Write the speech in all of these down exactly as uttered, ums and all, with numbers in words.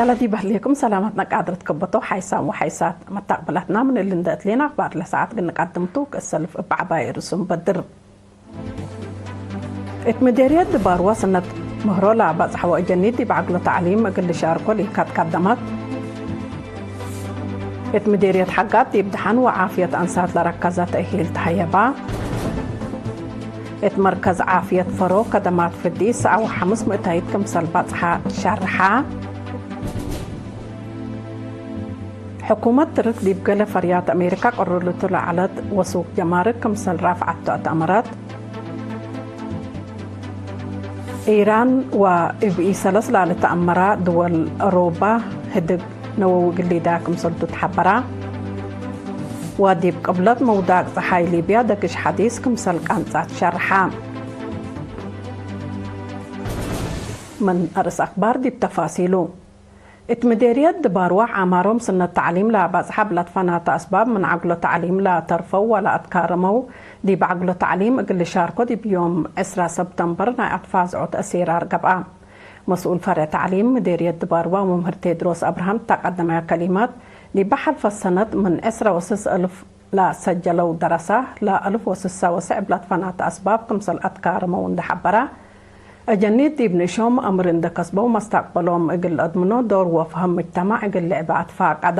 ለዲብ ህሌኩም ሰላመትነ ቃድር ትከበቶ ሓይሳም ወሓይሳት መታቅብላትና ምን እሊ እንደ እትሌና አክባር ለሰዓት ግንቃድምቱ ክእሰልፍ እብ ዐባይ ርእሱም በድር። እት ምዴርየት ድባርዋ ስነት ምህሮ ለአባጽሐወ እጀኒት ዲብ ዐግሎ ተዕሊም እግል ልሻርኮ ሊካት ቀደመት። እት ምዴርየት ሐጋት ዲብ ደሐን ወዓፍየት አንሳት ለረከዘ ተእሂል ተሀየባ። እት መርከዝ ዓፍየት ፈሮ ከደማት ፍዲ ሰዓ ወሐምስ ምእታይት ክምሰል ባጽሓ ሸርሓ። ሕኩመት ትርክ ዲብ ገሌ ፈርያት አሜሪካ ቅርርቱ ለዐለት ወሱቅ ጀማርክ ክምሰል ራፍዐቶ አትአመረት። ኢራን ወእብ ኢሰለስ ላልትአመራ ድወል አሮባ ህድግ ነወዊ ግሊዳ ክምሰልቱ ተሐበራ። ወዲብ ቅብለት መውዳቅ ጸሓይ ሊብያ ደግሽ ሐዲስ ክምሰል ቃንጻት ሸርሓ። ምን አርእስ አክባር ዲብ ተፋሲሉ። እት ምዴርየት ድባርዋ ዓማሮም ስነት ተዕሊም ለአባጽሐ እብ ለትፈናተ አስባብ ምን ዐግሎ ተዕሊም ለአተርፈው ወለአትካረመው ዲብ ዐግሎ ተዕሊም እግል ልሻርኮ ዲብ ዮም ዕስራ ሰብተምበር ናይ አትፋዝዖት አሴራር ገብአ። መስኡል ፈሬዕ ተዕሊም ምዴርየት ድባርዋ መምህር ቴድሮስ አብርሃም እተ ቀደመያ ከሊማት፣ ዲበ ሐልፈ ሰነት ምን ዕስራ ወስስ እልፍ ለሰጀለው ደረሳ ለአልፍ ወስሳ ወሰዕ እብ ለትፈናተ አስባብ ክምሰል አትካረመው እንዴ ሐበራ፣ አጀኒት ዲብ ንእሾም አምር እንዴ ከስበው መስተቅበሎም እግል ለአድምኖ ዶር ወፍሀም ምጅተማዕ እግል ልዕበ አትፋቀዳ።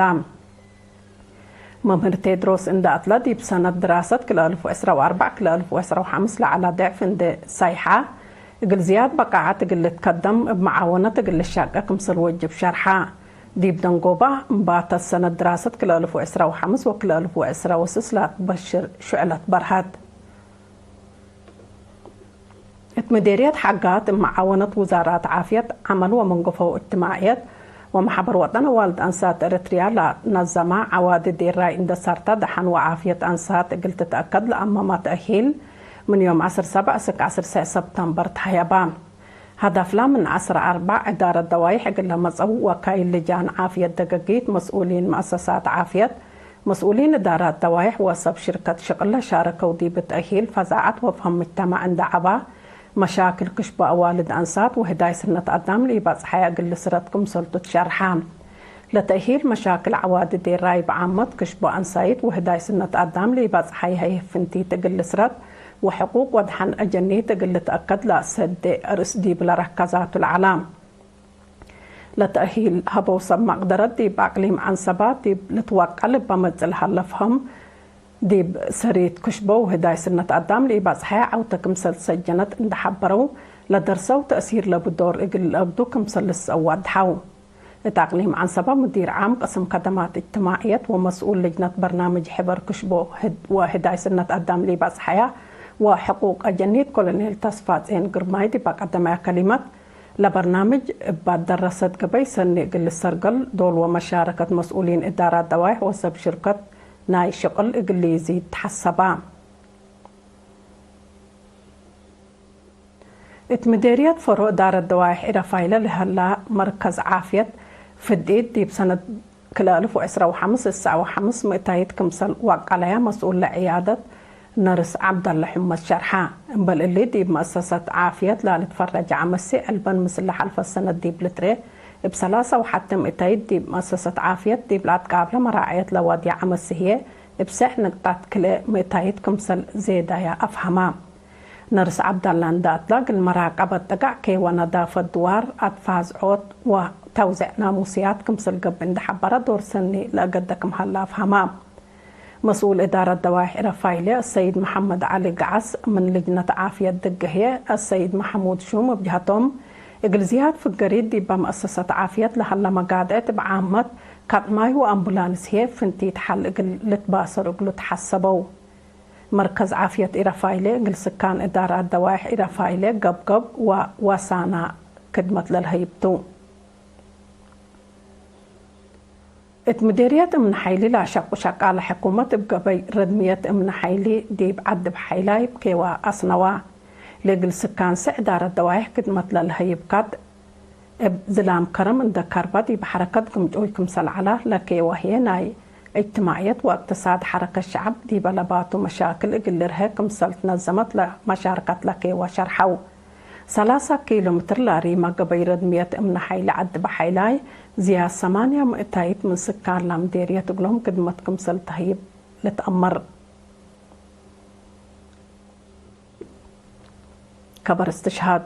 መምህር ቴድሮስ እንዴ አትለ፣ ዲብ ሰነት ድራሰት ክልኤ አልፍ ወዕስራ ወአርበዕ ክልኤ አልፍ ወዕስራ ወሐምስ ለዐለ ድዕፍ እንዴ ሳይሐ፣ እግል ዝያድ በቃዐት እግል ልትከደም እብ መዓወነት እግል ልሻቀ ክምሰል ወጅብ ሸርሐ። ዲብ ደንጎባ፣ እምባተት ሰነት ድራሰት ክልኤ አልፍ ወዕስራ ወሐምስ ወክልኤ አልፍ ወዕስራ ወስስ ለአትበሽር ሽዕለት በርሀት። እት ምዴርየት ሐጋት እብ መዓወነት ውዛራት ዓፍየት፣ ዐመል ወመንገፈው እጅትማዕየት ወመሐበር ወጠን አዋልድ አንሳት ኤረትርያ ለነዘማ ዐዋዲ ዴራይ እንዴ ሰርተ፣ ደሐን ወዓፍየት አንሳት እግል ትትአከድ ለአመመ ተእሂል ምን ዮም ዐስር ሰብዕ እስክ ዐስር ሰብተምበር ተሀየባ። ሀዳፍላ ምን ዐስር አርበዕ እዳረት ደዋይሕ እግል ለመጸው ወካይል ልጃን ዓፍየት ደገጊት፣ መስኡሊን መአሰሳት ዓፍየት፣ መስኡሊን እዳራት ደዋይሕ ወሰብ ሽርከት ሽቅል ለሻረከው ዲብ ተእሂል ፈዛዐት ወፍሀም ምጅተማዕ እንዴ ዐባ፣ መሻክል ክሽቦ አዋልድ አንሳት ወህዳይ ስነት አዳም ለኢበጽሐየ እግል ልስረድ ክምሰልቱ ትሸርሐ። ለተእሂል መሻክል ዐዋዲ ዴራይ ብዓመት፣ ክሽቦ አንሳይት ወህዳይ ስነት አዳም ለኢበጽሐየ ህይ ፍንቲት እግል ልስረድ ወሕቁቅ ወደሐን አጀኒት እግል ልትአከድ ለአሰዴ ርእስ ዲብ ለረከዛቱ ለዐላ። ለተእሂል ሀበው ሰብ መቅደረት ዲብ አቅሊም ዐንሰባ ዲብ ልትወቀል እበ መጽእ ለሀለ ፍሀም፣ ዲብ ሰሪት ክሽቦ ወህዳይ ስነት አዳም ለኢበጽሐየ ዐውተ ክምሰል ሰጀነት እንዴ ሐበረው፣ ለደርሰው ተእሲር ለቡ ዶር እግል ለአግዱ ክምሰል ልስአው ወድሐው። እት አቅሊም ዐንሰባ ሙዲር ዓም ቅስም ከደማት እጅትማዕየት ወመስኡል ልጅነት በርናምጅ ሕበር ክሽቦ ህድ-፣ ወህዳይ ስነት አዳም ለኢበጽሐያ ወሕቁቅ አጀኒት ኮሎኔል ተስፋጼን ግርማይ ዲብ አቀደመያ ከሊመት፣ ለበርናምጅ እብ አደረሰት ገበይ ሰኒ እግል ልሰርገል ዶል ወመሻረከት መስኡሊን እዳራት ደዋይሕ ወሰብ ሽርከት ናይ ሽቅል እግል ኢዚድ ተሐሰባ። እት ምዴርየት ፈሮ እዳረት ደዋይሕ ኢረፋይለ ለሀላ መርከዝ ዓፍየት ፍድኢት ዲብ ሰነት ክልኤ አልፍ ወዕስራ ወሐምስ ሰዓ ወሐምስ ምእታይት ክምሰል ወቀለያ መስኡል ለዕያደት ነርስ ዐብደለ ሕመድ ሸርሐ። እምበል እሊ ዲብ መአሰሰት ዓፍየት ላልትፈረጀ ዐመሲ ዕልበን ምስል ለሐልፈ ሰነት ዲብ ልትሬ እብ ሰላሳ ወሐቴ ምእታይት፣ ዲብ መአሰሰት ዓፍየት ዲብ ለአትቃብለ መራዐየት ለዋድየ ዐመሲ ህዬ እብ ሰዕ ንቅጣት ክልኤ ምእታይት ክምሰል ዜዳያ አፍሀማ። ነርስ ዐብዳላ እንደ አትላ፣ እግል መራቀበት ጠጋዕ ኬወ ነዳፈት ድዋር፣ አትፋዝዖት ወተውዜዕ ናሙስያት ክምሰል ገብእ እንደ ሐበረ፣ ዶር ሰኒ ለአገደ ክም ሀለ አፍሀማ። መስኡል እዳረት ደዋይሕ ኢረፋይሌ አሰይድ መሐመድ ዐሊ ገዓስ፣ ምን ልጅነት ዓፍየት ድገ ህዬ አሰይድ መሐሙድ ሹም እብ ጀሀቶም፣ እግል ዝያድ ፍገሪት ዲበ መአሰሰት ዓፍየት ለሀለ መጋድዕት እብ ዓመት፣ ካጥ ማይ ወአምቡላንስ ህዬ ፍንቲት ሐል እግል ልትባሰር እግሉ ተሐሰበው። መርከዝ ዓፍየት ኢረፋይሌ እግል ስካን እዳራት ደዋይሕ ኢረፋይሌ፣ ገብገብ ወዋሳና ክድመት ለልሀይብ ቱ። እት ምዴርየት እምነ ሐይሊ ለአሸቁ ሸቃለ ሕኩመት እብ ገበይ ረድምየት እምነ ሐይሊ ዲብ ዐዲ ብሐይላይ እብ ኬዋ አስነዋ። ለእግል ስካን ስዕ እዳረት ደዋይሕ ክድመት ለልሀይብ ካድ እብ ዝላም ከረም እንደ ከርበ ዲብ ሐረከት ግምጩይ ክምሰል ዐለ፣ ለኬወ ህዬ ናይ እጅትማዕየት ወእቅትሳድ ሐረከት ሸዐብ ዲበ ለባቱ መሻክል እግል ልርሀ ክምሰል ትነዘመት ለመሻርከት ለኬወ ሸርሐው። ሰላሳ ኪሎ ምትር ላሪማ ገበይ ረድምየት እምነ ሓይለ ዐዲ በሓይላይ ዝያድ ሰማንያ ምእታይት ምን ስካን ለምዴርየት እግሎም ክድመት ክምሰል ተህይብ ልትአመር። ከበር እስትሽሃድ።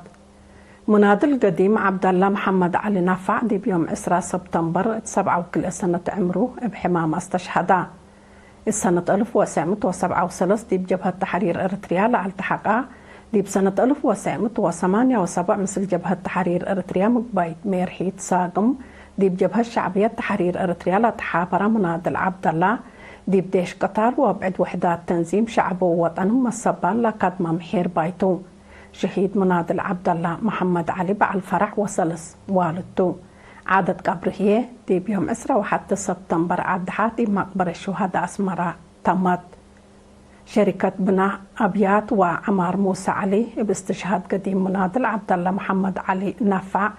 ሙናድል ገዲም ዐብደላ መሐመድ ዐሊ ናፋዕ ዲብ ዮም ዕስራ ሰብተምበር እት ሰብዓ ወክልኤ ሰነት ዕምሩ እብ ሕማም አስተሽሀዳ። እት ሰነት አልፍ ወትሰዕ ምእት ወሰብዓ ወሰለስ ዲብ ጀብሀት ተሕሪር ኤረትርያ ለአልተሐቀ፣ ዲብ ሰነት አልፍ ወትሰዕ ምእት ወሰማንያ ወሰብዕ ምስል ጀብሀት ተሕሪር ኤረትርያ ምግባይት ሜርሒት ሳግም፣ ዲብ ጀብሀት ሸዕብየት ተሕሪር ኤረትርያ ለተሓበረ ሙናድል ዐብደላ፣ ዲብ ዴሽ ቅታል ወብዕድ ውሕዳት ተንዚም ሸዕብ ወወጠን መሰባል ለካድማም ሔርባይ ቱ። ሸሂድ ሙናድል ዐብደላ መሐመድ ዐሊ በዐል ፈረሕ ወሰለስ ዋልድ ቱ። ዓደት ቀብሩ ህዬ ዲብ ዮም ዕስራ ወሐቴ ሰብተምበር ዐድ ሐ ዲብ መቅበረት ሹሀዳ አስመራ ተመት። ሸሪከት ብናእ አብያት ወዐማር ሙሳ ዐሊ፣ እብ እስትሽሃድ ገዲም ሙናድል ዐብደላ መሐመድ ዐሊ ናፋዕ፣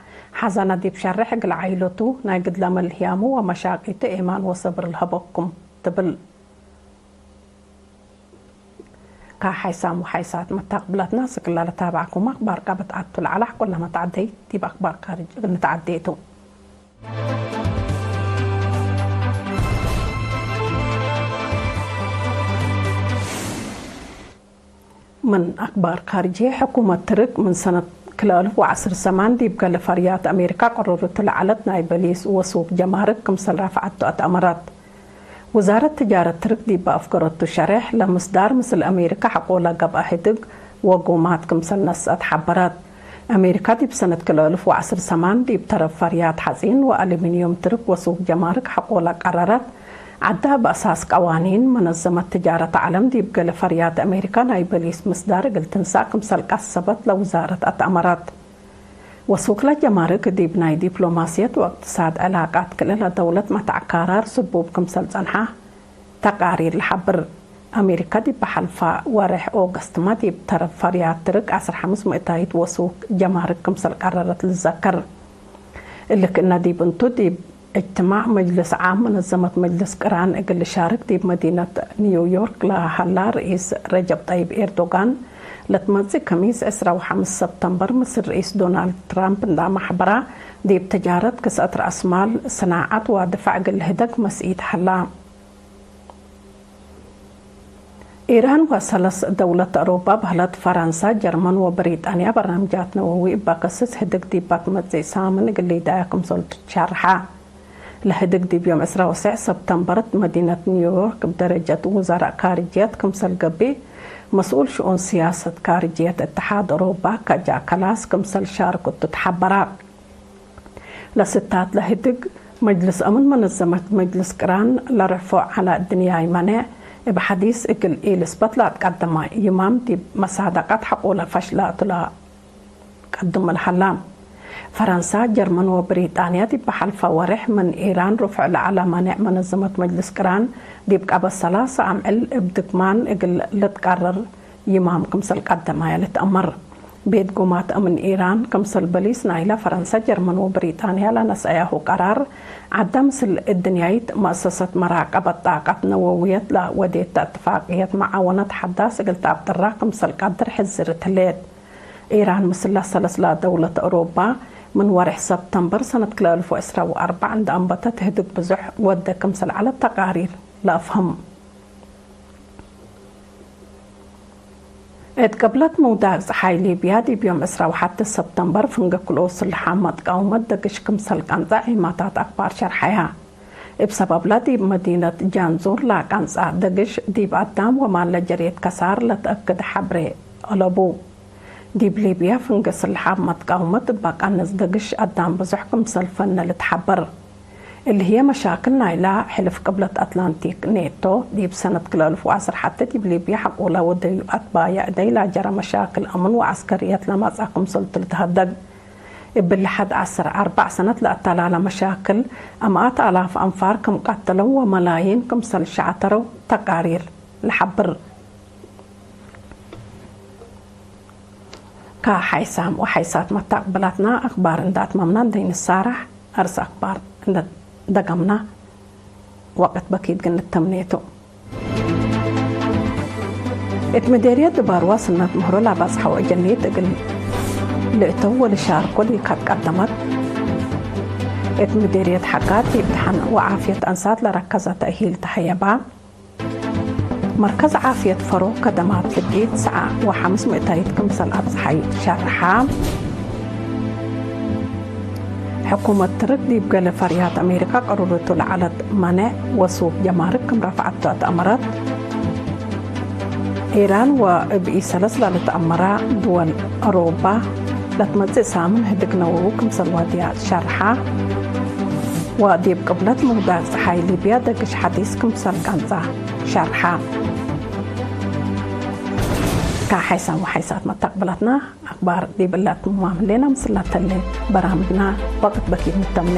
ሐዘነ ዲብ ሸርሕ እግል ዐይለቱ ናይ ግድለ መልህያሙ ወመሻቂቱ ኤማን ወሰብር ለሀበኩም ትብል። ከሓይሳም ወሓይሳት መታቅብለትና፣ ስክላ ለታብዐኩም አክባር ቃበት አቱ ለዐለ ሐቆ ለመትዐደይ ዲብ አክባር ካርጅ እግል ንትዐዴ ቱ። ምን አክባር ካርጅ፣ ሕኩመት ትርክ ምን ሰነት ክልኤ አልፍ ወዐስር ሰማን ዲብ ገሌ ፈርያት አሜሪካ ቀረረቱ ለዐለት ናይ በሊስ ወሱቅ ጀማርክ ክምሰል ረፍዐቱ አትአመረት። ውዛረት ትጃረት ትርክ ዲብ አፍገረቱ ሸሬሕ፣ ለምስዳር ምስል አሜሪካ ሐቆለ ገብአ ህድግ ወጎማት ክምሰል ነስአት ሐበረት። አሜሪካ ዲብ ሰነት ክልኤ አልፍ ወዐስር ሰማን ዲብ ተረፍ ፈርያት ሐጺን ወአሉሚንዩም ትርክ ወሱቅ ጀማርክ ሐቆለ ቀረረት። ዐዳ እብ አሳስ ቀዋኒን መነዘመት ትጃረት ዐለም ዲብ ገሌ ፈርያት አሜሪካ ናይ በሊስ ምስዳር እግል ትንሳእ ክምሰል ቀሰበት ለውዛረት አትአመረት። ወሱክለ ጀማርክ ዲብ ናይ ዲፕሎማስየት ወእቅትሳድ ዕላቃት ክልኤ ለደውለት መትዐካራር ስቡብ ክምሰል ጸንሐ ተቃሪር ለሐብር። አሜሪካ ዲብ ሐልፋ ወሬሕ ኦገስትመ ዲብ ተረፍ ፈርያት ትርክ ዐስር ሐምስ ምእታይት ወሱክ ጀማርክ ክምሰል ቀረረት ልዘከር። እሊ ክእነ ዲብ እንቱ ዲብ እጅትማዕ መጅልስ ዓም መነዘመት መጅልስ ቅራን እግል ልሻርክ ዲብ መዲነት ኒውዮርክ ለሀላ ርኢስ ረጀብ ጠይብ ኤርዶጋን፣ ለትመጽእ ከሚስ ዕስራ ወሐምስ ሰብተምበር ምስል ርኢስ ዶናልድ ትራምፕ እንዳ መሕበራ፣ ዲብ ትጃረት፣ ክስአት ረአስማል፣ ስናዐት ወድፋዕ እግል ልህደግ መስኢት ሀላ። ኢራን ወሰለስ ደውለት አውሮፓ በህለት፣ ፈረንሳ፣ ጀርመን ወብሪጣንያ በርናምጃት ነወዊ እበ ከስስ ህድግ ዲባ ትመጽእ ሳምን እግል ሊዳያ ክምሰል ትሻርሐ። ለህድግ ዲብ ዮም ዕስራ ወትስዕ ሰብተምበር እት መዲነት ኒውዮርክ እብ ደረጀት ውዘራእ ካርጅየት ክምሰል ገብእ፣ መስኡል ሽኡን ስያሰት ካርጅየት እትሓድ አውሮፓ ካጃ ከላስ ክምሰል ሻርክ እቱ ተሐበረ። ለስታት ለህድግ፣ መጅልስ አምን መነዘመት መጅልስ ቅራን ለርሕፎ ዐለ እድንያይ መኔዕ፣ እብ ሐዲስ እግል ኢልስበት ለአትቀደመ ይማም ዲብ መሳደቀት ሐቆለ ፈሽለ እቱ ለቀድም ለሀላ። ፈረንሳ፣ ጀርመን ወብሪጣንያ ዲብ ሐልፈ ወሬሕ ምን ኢራን ርፉዕ ለዐለ መኔዕ መነዘመት መጅልስ ቅራን ዲብ ቀበት ሰላሰ አምዕል እብ ድግማን እግል ልትቀረር ይማም ክምሰል ቀደማያ ልትአመር። ቤት ጎማት አምን ኢራን፣ ክምሰል በሊስ ናይለ ፈረንሰ፣ ጀርመን ወብሪጣንያ ለነስአያሁ ቀራር፣ ዐደ ምስል እድንያይት መአሰሰት መራቀበት ጣቀት ነወውየት ለወዴተ እትፋቅየት መዓወነት ሐዳስ እግል ተአብጥራ ክምሰል ቀድር ሕዝር ትሌት። ኢራን ምስለ ሰለስ ለደውለት አውሮፓ ምን ወሬሕ ሰብተምበር ሰነት ክልኤ አልፍ ወዕስራ ወአርበዕ እንደ አንበተት ህድግ ብዙሕ ወደ ክምሰል ዐለት ተቃሪር ለአፍህም። እት ቅብለት ምውዳቅ ጸሓይ ሊብያ፣ ዲብ ዮም ዕስራ ወሐቴ ሰብተምበር፣ ፍንጌ ክልኦት ስልሓም መትቃውመት ደግሽ ክምሰል ቀንጸ ዒማታት አክባር ሸርሐያ። እብ ሰበብለ፣ ዲብ መዲነት ጃንዙር ለቀንጸ ደግሽ፣ ዲብ አዳም ወማል ለጀርየት ከሳር ለተአክድ ሐብሬ አለቡ። ዲብ ሊብያ፣ ፍንጌ ስልሓም መትቃውመት እበ ቀንጽ ደግሽ አዳም ብዙሕ ክምሰል ፈነ ልትሐበር። እሊ ህዬ መሻክል ናይላ ሕልፍ ቅብለት አትላንቲክ ኔቶ፣ ዲብ ሰነት ክልኤ አልፍ ወዐስር ሐቴ ዲብ ሊብያ ሐቆለ ወደዩ አትባየ እደይ ላጀረ መሻክል አምን ወዐስከርየት ለመጽአ ክምሰልቱ ልትሀደግ። እብሊ ሐድ ዐስር አርበዕ ሰነት ለአተላለ መሻክል፣ አምአት አላፍ አንፋር ክም ቀተለው ወመላይን ክምሰል ሸዐተረው ተቃሪር ለሐብር። ከሓይሳም ወሓይሳት መታቅብላትና አክባር እንደ አትመምና እንደ ኢንሳራሕ፣ አርስ አክባር እንደ ደገምና ወቅት በኪት ግን ንተምኔቱ። እት ምዴርየት ድባርዋ ስናት ምህሮ ላባጽሐው አጀኒት እግል ልእተው ወልሻርኮ ሊካት ቀደመት። እት ምዴርየት ሐቃት ዲብ ደሐን ወዓፍየት አንሳት ለረከዘ ተእሂል ተሀየባ። መርከዝ ዓፍየት ፈሮ ከደማት ፍቂድ ሰዓ ወሐምስ ምእታይት ክምሰል አብጽሐዩ ሸርሐ። ሕኩመት ትርክ ዲብ ገሌ ፈርያት አሜሪካ ቀሩርቱ ለዐለት መኔዕ ወሱብ ጀማርክ ክም ረፍዐቱ አትአመረት። ኢራን ወእብ ኢሰለስ ለልትአመራ ድወል አውሮባ ለትመጽእ ሳምን ህድግ ነወዊ ክምሰል ዋድያ ሸርሐ። ወዲብ ቅብለት ምውዳቅ ጸሓይ ሊብያ ደግሽ ሐዲስ ክምሰል ቀንጻ ሸርሐ። ከሐይሳም ወሐይሳት መተቅብለትና አክባር ዲብ እለ አትምማም ህሌና፣ ምስል ለተሌ በራምጅና ወቅት በኪት ንተምኔ።